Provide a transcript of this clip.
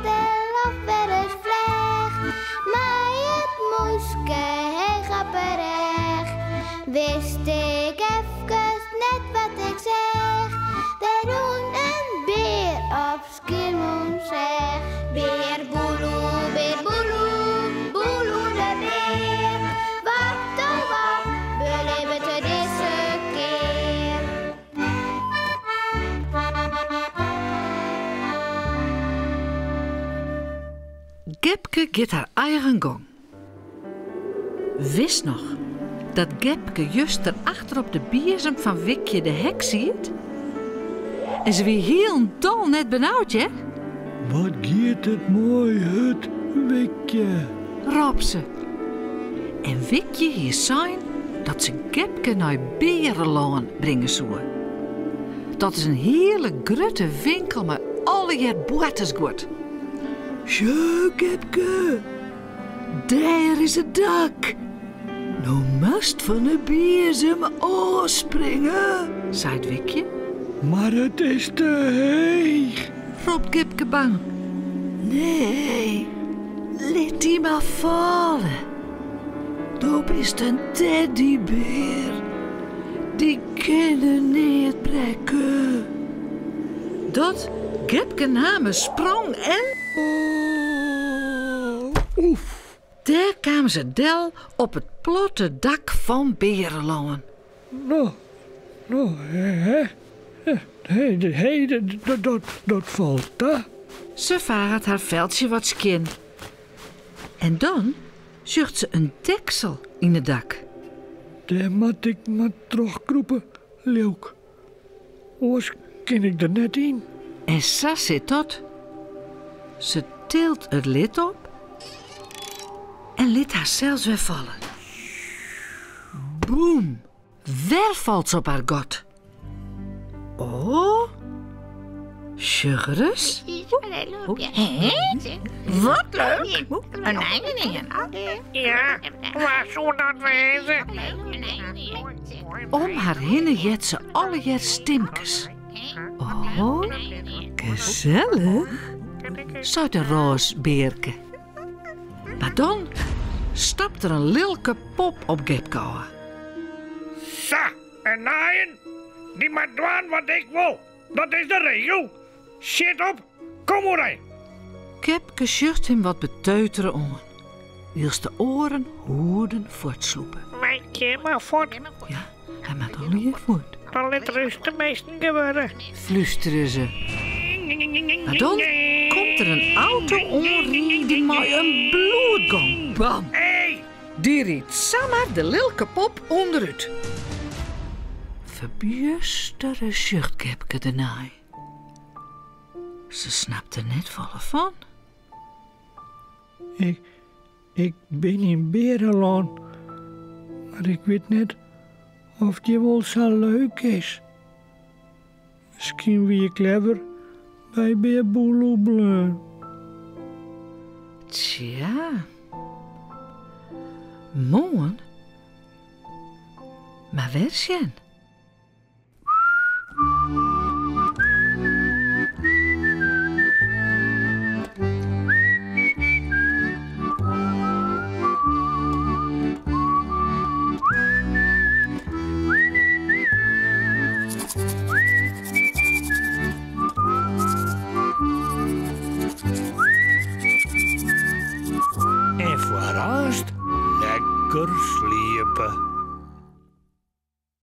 del of wer ris fleach. Mei it mûske heech op 'e rêch. Wist ik efkes net wat ik seach. Der rûn in bear op Skiermûntseach. Bear Boeloe, bear Boeloe, Boeloe de bear. Wat oh wat belibbet er dizze kear? Gepke giet har eigen gong. Witst noch dat Gepke juster achter op de biezem fan Wikje de Hek siet? En se wie hielendal net benaud, hear. Wat giet it moai hurd, Wikje! Rôp se. En Wikje hie sein dat se Gepke nei Bearelân bringe soe. Dat is in hiele grutte winkel mei allegear boartersguod. Sjoch, Gepke, dêr is it dak. No moatst fan 'e biezem ôfspringe, seit Wikje. Mar it is te heech, ropt Gepke bang. Nee, lit dy mar falle. Do bist in teddybear. Dy kinne neat brekke. Dat Gepke naam in sprong en. Oef! Dêr kaam se del op it platte dak fan Bearelân. No, no, hè? Hé, hé, dat falt ta. Se faget har feltsje wat skjin. En dan sjocht se in deksel yn it dak. Dêr moat ik mar troch krûpe, leau 'k. Oars kin ik der net yn. En sa sit dat. Se tilt it lid op en lit harsels wer falle. Boem! Wer falt se op har gat. Oh, sjoch ris. Hé? Wat leuk! In nijenien. Ja, wa soe dat wêze? Om har hinne heart se allegear stimkes. Oh, gesellich, seit in rôs bearke. Mar dan stapt der in lilke pop op Gepke ôf. Sa, in nijen? Dy moat dwaan wat ik wol. Dat is de regel. Sjit op, kom oerein. Gepke sjocht him wat beteutere oan, wylst de oaren hoeden fuortslûpe. Wy kinne mar fuort. Ja, hy moat allegear fuort. Dan lit er ús teminsten gewurde. Flústere se. Mar dan komt der in auto oanriden mei in bloedgong. Bam! Dy rydt samar de lilke pop ûnderút. Ferbjustere sjocht Gepke dernei. Se snapt der net folle fan. Ik, ik bin yn Bearelân, mar ik wit net oft hjir wol sa leuk is. Miskien wie ik leaver by Bear Boeloe bleaun. Tsja. Moarn mar wer sjen. En foar aanst lekker sliepe.